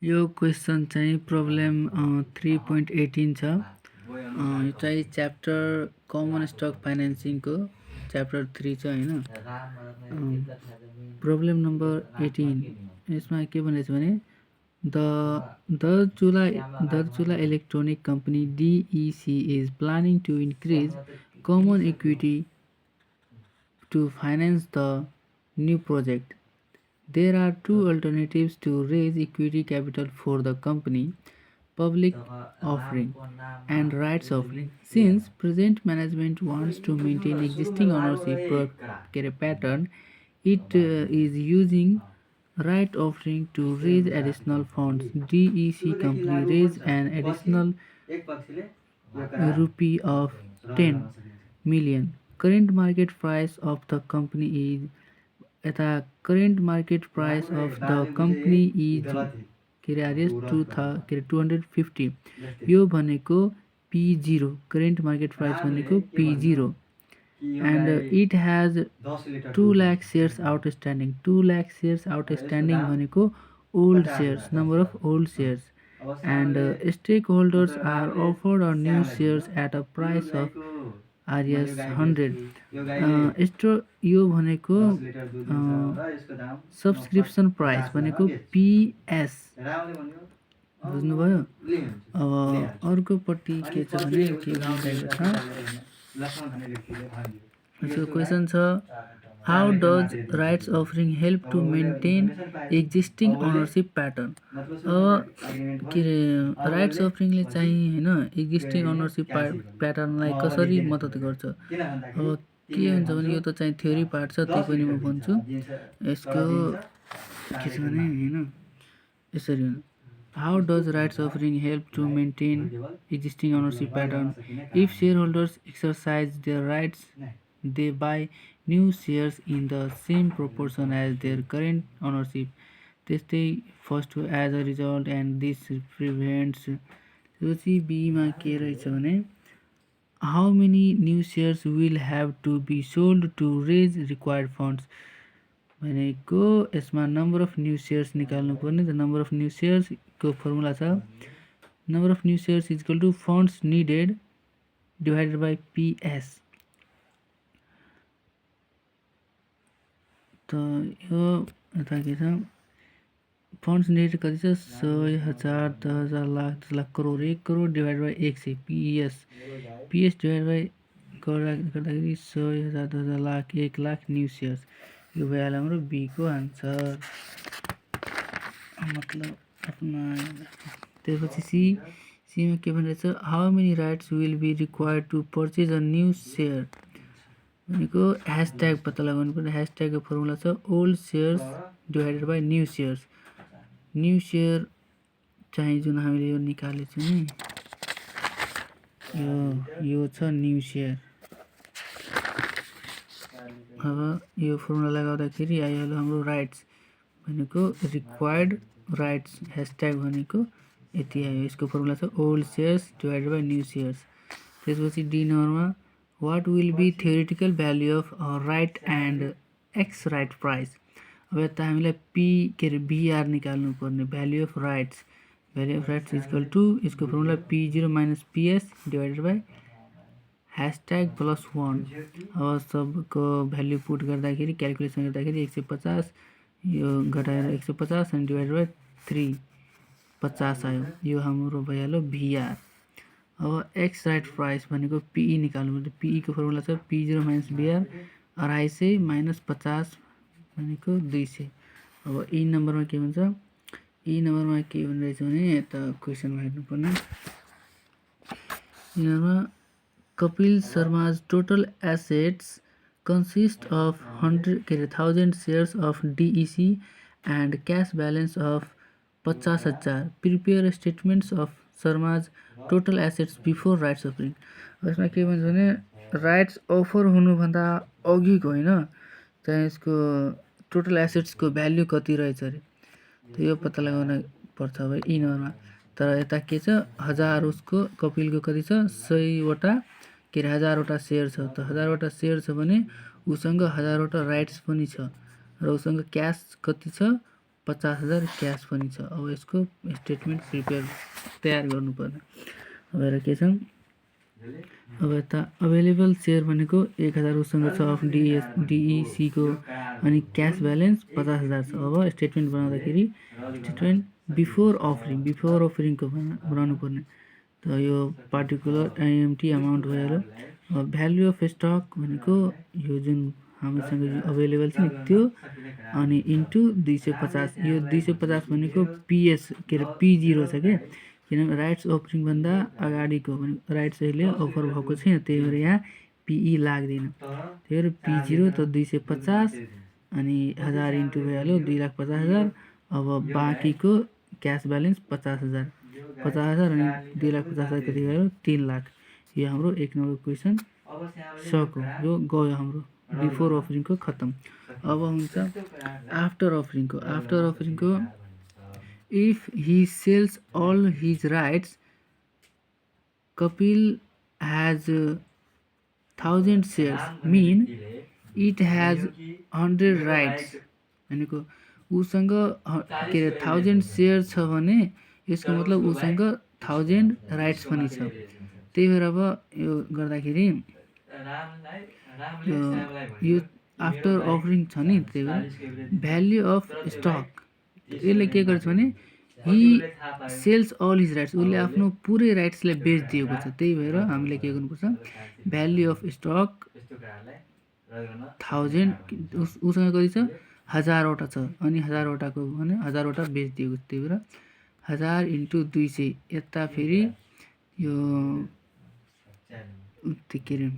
यो क्वेसन चाहिँ प्रब्लम 3.18 छ। यो चाहिँ च्याप्टर कमन स्टक फाइनेन्सिङको च्याप्टर 3 छ हैन। प्रब्लम नम्बर 18 यसमा के भनेछ भने Darchula electronic company DEC is planning to increase common equity to finance the new project. There are two alternatives to raise equity capital for the company: public offering and rights offering. Since present management wants to maintain existing ownership pattern, it is using right offering to raise additional funds. DEC company raised an additional rupee of 10 million. Current market price of the company is current market price of the company is $250. यो भनेको P0, current market price भनेको P0, and it has 2 lakh shares outstanding. 2 lakh shares outstanding भनेको old shares, number of old shares, and stakeholders are offered a new shares at a price of RS 100. यो भनेको subscription price भनेको PS, बुझ्नुभयो। अब अर्कोपट्टि के छ भने के भनिरहेको छ, क्वेसन छ how does rights offering help to maintain existing ownership pattern. के अरे राइट्स अफरिङले चाहिँ होइन एक्जिस्टिङ ओनरसिप प्याटर्नलाई कसरी मद्दत गर्छ। अब के हुन्छ भने यो त चाहिँ थ्योरी पार्ट छ, त्यही पनि म भन्छु। यसको के छ भने होइन यसरी हुन्छ, how does rights offering help to maintain existing ownership pattern. If shareholders exercise their rights they buy new shares in the same proportion as their current ownership. त्यस्तै first as a result and this prevents. यो चाहिँ बीमा के रहेछ भने how many new shares will have to be sold to raise required funds भनेको यसमा number of new shares निकाल्नु पर्ने। त नम्बर अफ न्यू सेयर्सको फर्मुला छ number of new shares is equal to funds needed divided by PS। त यो यता के छ फन्ड्स नेट कति छ 100,000 10,000 lakh 10 lakh crore 1 crore divide by 100 PS divide by गर्दाखेरि 100,000 10,000 लाख 1 लाख न्यू सेयर्स। यो भइहाल्यो हाम्रो बी को आन्सर, मतलब अपना। त्यसपछि सीमा के भनिरहेछ how many rights will be required to purchase a new share भनेको ह्यासट्याग पत्ता लगाउनु पर्ने। ह्यासट्यागको फर्मुला छ old shares divided by new shares. New share चाहिँ जुन हामीले यो निकालेको छौँ नि यो छ न्यू सेयर। अब यो फर्मुला लगाउँदाखेरि आइहाल्यो हाम्रो राइट्स भनेको रिक्वायर्ड राइट्स ह्यासट्याग भनेको यति आयो। यसको फर्मुला छ old shares divided by new shares. त्यसपछि डी नम्बरमा what will be theoretical value of right and ex right price. अब यता हामीलाई पी के अरे बीआर निकाल्नु पर्ने value of rights. Value of rights equal to यसको formula P0 minus PS divided by hashtag plus 1। अब सबको भ्याल्यु पुट गर्दाखेरि क्यालकुलेसन गर्दाखेरि 150 यो घटाएर 150 अनि डिभाइडेड बाई 3 50 आयो। यो हाम्रो भइहाल्यो VR। अब एक्स राइट प्राइस भनेको PE निकाल्नु पर्छ। PE को फर्मुला छ P0 माइनस BR 250 माइनस 50 भनेको 200। अब ई नम्बरमा के भन्छ ई नम्बरमा के भनिरहेछ भने यता क्वेसनमा हेर्नुपर्ने। ई नम्बरमा Kapil Sharma's total assets consist of 1,000 shares of DEC and cash balance of 50,000. Prepare statements of Sharma's total assets before rights offering. यसमा के भन्छ भने राइट्स अफर हुनुभन्दा अघिको होइन चाहिँ यसको टोटल एसेट्सको भ्याल्यु कति रहेछ अरे, त यो पत्ता लगाउन पर्छ अब ई नम्बरमा। तर यता के छ 1000 उसको कपिलको कति छ 100वटा के अरे 1000वटा सेयर छ। त 1000वटा सेयर छ भने उसँग 1000वटा राइट्स पनि छ र उसँग क्यास कति छ 50,000 क्यास पनि छ। अब यसको स्टेटमेन्ट तयार गर्नुपर्ने। अब हेर के छ, अब यता अभाइलेबल सेयर भनेको 1000 उसँग छ अफ डिइसीको, अनि क्यास ब्यालेन्स 50,000 छ। अब स्टेटमेन्ट बनाउँदाखेरि स्टेटमेन्ट बिफोर अफरिङको बनाउनु पर्ने। त यो पार्टिकुलर आइएमटी अमाउन्ट भइहाल्यो। अब भ्याल्यु अफ स्टक भनेको यो जुन हामीसँग अभाइलेबल छ नि त्यो, अनि इन्टु 250। यो 250 भनेको पिएस के अरे P0 छ क्या, किनभने राइट्स अफरिङ भन्दा अगाडिको राइट्स अहिले अफर भएको छैन, त्यही भएर यहाँ पिई लाग्दैन। त्यही भएर P0 त 250 अनि 1000 इन्टु भइहाल्यो 2,50,000। अब बाँकीको क्यास ब्यालेन्स 50,000 अनि 2,50,000 कति भयो, 3 लाख। यो हाम्रो 1 नम्बर क्वेसन सक्यो, यो गयो हाम्रो बिफोर अफरिङको खत्तम। अब हुन्छ आफ्टर अफरिङको if he sells all his rights, Kapil has 1000 shares mean it has 100 rights। भनेको उसँग के अरे 1000 सेयर छ भने यसको मतलब उसँग 1000 राइट्स पनि छ। त्यही भएर अब यो गर्दाखेरि यो आफ्टर अफरिङ छ नि, त्यही भएर भ्याल्यु अफ स्टक यसले के गर्छ भने he sells all his rights, उसले आफ्नो पुरै राइट्सलाई बेचिदिएको छ। त्यही भएर हामीले के गर्नुपर्छ, भ्याल्यु अफ स्टक 1000, उसँग कति छ 1000वटा छ, अनि 1000वटाको भने 1000वटा बेचिदिएको छ। त्यही भएर 1000 इन्टु 200। यता फेरि यो के अरे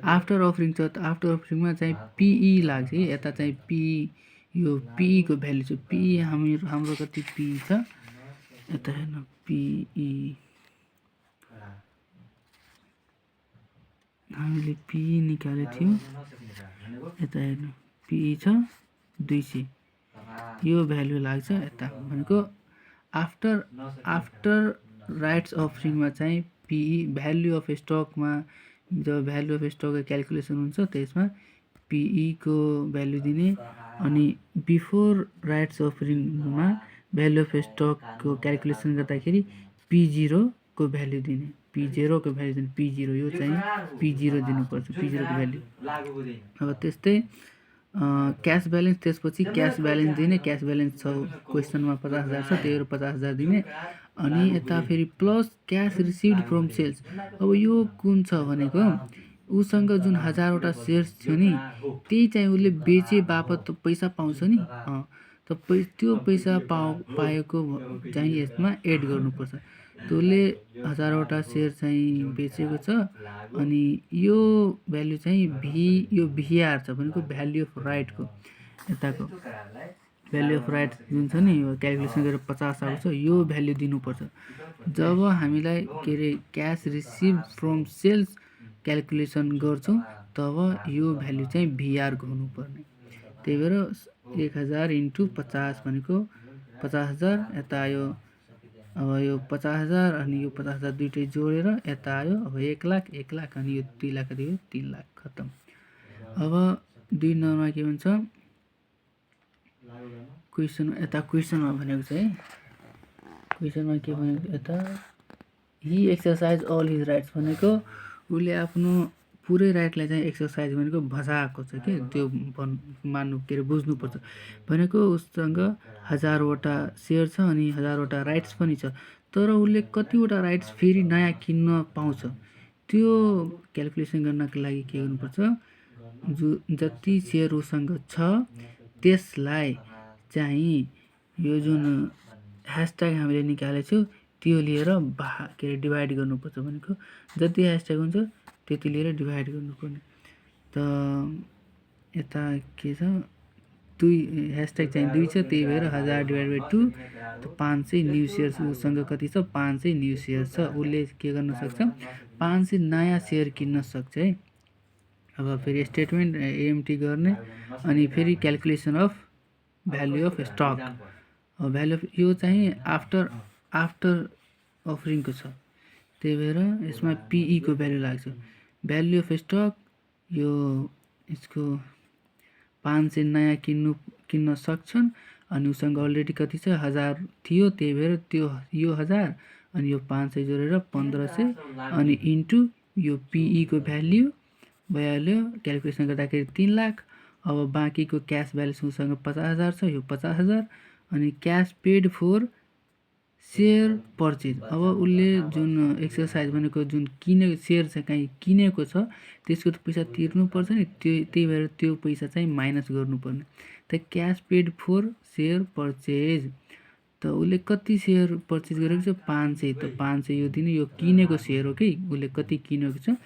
आफ्टर अफरिङ छ। आफ्टर अफरिङमा चाहिँ पिई लाग्छ कि, यता चाहिँ पिई, यो पिईको भ्याल्यु छ। पिई हाम्रो कति पिई छ, यता हेर्नु पिई हामीले पिई निकालेको थियौँ, यता हेर्नु पिई छ 200, यो भ्याल्यु लाग्छ यता। भनेको आफ्टर राइट्स अफरिङमा चाहिँ पिई भ्याल्यु अफ स्टकमा, जब भ्याल्यु अफ स्टकको क्यालकुलेसन हुन्छ त्यसमा पिईको भ्याल्यु दिने, अनि बिफोर राइट्स अफरिङमा भ्याल्यु अफ स्टकको क्यालकुलेसन गर्दाखेरि P0 को भ्याल्यु दिने, P0 यो चाहिँ P0 दिनुपर्छ, P0 को भ्याल्यु। अब त्यस्तै क्यास ब्यालेन्स, त्यसपछि क्यास ब्यालेन्स दिने। क्यास ब्यालेन्स छ क्वेसनमा 50,000 छ, त्यही भएर 50,000 दिने। अनि यता फेरि plus cash received from sales. अब यो कुन छ भनेको उसँग जुन 1000वटा सेयर्स थियो नि, त्यही चाहिँ उसले बेचे बापत पैसा पाउँछ नि, त्यो पैसा पाएको चाहिँ यसमा एड गर्नुपर्छ। त्यसले 1000वटा सेयर चाहिँ बेचेको छ, अनि यो भ्याल्यु चाहिँ यो भिआर छ भनेको भ्याल्यु अफ राइटको, यताको भ्याल्यु अफ राइट जुन छ नि, यो क्यालकुलेसन गरेर 50 आएको छ, यो भ्याल्यु दिनुपर्छ। जब हामीलाई के अरे cash receive from sales calculation गर्छौँ तब यो भ्याल्यु चाहिँ भिआर हुनुपर्ने। त्यही भएर 1000 इन्टु 50 भनेको 50,000, यता आयो अब यो 50,000 अनि यो 50,000 दुइटै जोडेर यता आयो। अब 1 लाख अनि यो 2 लाख कति हो, 3 लाख खत्तम। अब 2 नम्बरमा के भन्छ, क्वेसन यता क्वेसनमा भनेको चाहिँ क्वेसनमा के भनेको यता he exercise all his rights भनेको उसले आफ्नो पुरै राइटलाई चाहिँ एक्सर्साइज भनेको भजाएको छ कि, त्यो मान्नु के अरे बुझ्नुपर्छ। भनेको उसँग 1000वटा सेयर छ अनि 1000वटा राइट्स पनि छ, तर उसले कतिवटा राइट्स फेरि नयाँ किन्न पाउँछ। त्यो क्यालकुलेसन गर्नको लागि के गर्नुपर्छ, जति सेयर उसँग छ त्यसलाई चाहिँ यो जुन ह्यासट्याग हामीले निकालेको छौँ त्यो लिएर के अरे डिभाइड गर्नुपर्छ। भनेको जति ह्यासट्याग हुन्छ त्यति लिएर डिभाइड गर्नुपर्ने। त यता के छ, 2 ह्यासट्याग चाहिँ 2 छ, त्यही भएर 1000 डिभाइड बाई 2 त 500 न्यू सेयर्स उसँग कति छ, 500 न्यू सेयर छ। उसले के गर्न सक्छ, 500 नयाँ सेयर किन्न सक्छ है। अब फेरि स्टेटमेन्ट एएमटी गर्ने, अनि फेरि calculation of value of stock. Value of यो चाहिँ आफ्टर अफरिङको छ, त्यही भएर यसमा पिई को भ्याल्यु लाग्छ। भ्याल्यु अफ स्टक यो यसको 500 नयाँ किन्न सक्छन्, अनि उसँग अलरेडी कति छ 1000 थियो, त्यही भएर त्यो यो 1000 अनि यो 500 जोडेर 1500 अनि इन्टु यो पिई को भ्याल्यु भइहाल्यो। क्यालकुलेसन गर्दाखेरि 3 लाख। अब बाँकीको क्यास ब्यालेन्स उसँग 50,000 छ, यो 50,000 अनि cash paid for share purchase. अब उसले जुन एक्सरसाइज भनेको जुन किनेको सेयर चाहिँ कहीँ किनेको छ त्यसको त पैसा तिर्नुपर्छ नि, त्यही भएर त्यो पैसा चाहिँ माइनस गर्नुपर्ने। त cash paid for share purchase, त उसले कति सेयर पर्चेज गरेको छ 500, त 500 यो दिने, यो किनेको सेयर हो कि उसले कति किनेको छ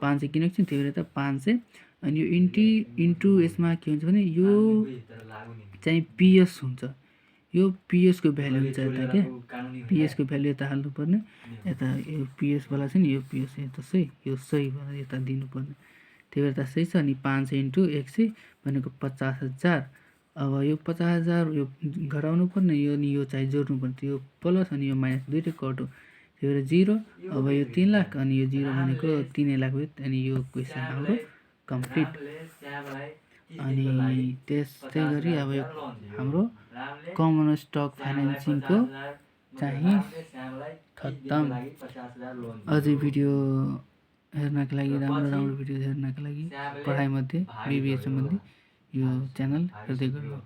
500 किनेको छ, त्यही भएर त 500 अनि यो इन्टु यसमा के हुन्छ भने यो चाहिँ पिएस हुन्छ, यो पिएस को भ्यालु हुन्छ यता के, पिएस को भ्यालु यता हाल्नुपर्ने, यता यो पिएस वाला छ नि, यो पिएस यता सही, यो सही भनेर यता दिनुपर्ने, त्यही भएर त सही छ। अनि 500 इन्टु 100 भनेको 50,000। अब यो 50,000 यो घटाउनु पर्ने, यो नि यो चाहिँ जोड्नु पर्ने, यो प्लस अनि यो माइनस दुईटै कट हो, त्यही भएर 0। अब यो 3 लाख अनि यो 0 भनेको 3 लाख भयो। अनि यो क्वेसन हाम्रो कम्प्लिट। अनि त्यस्तै गरी अब यो हाम्रो कमन स्टक फाइनेन्सिङको चाहिँ खत्तम। अझै भिडियो हेर्नका लागि, राम्रो भिडियो हेर्नका लागि पढाइमध्ये बिबिए सम्बन्धी यो च्यानल हेर्दै गर्नु।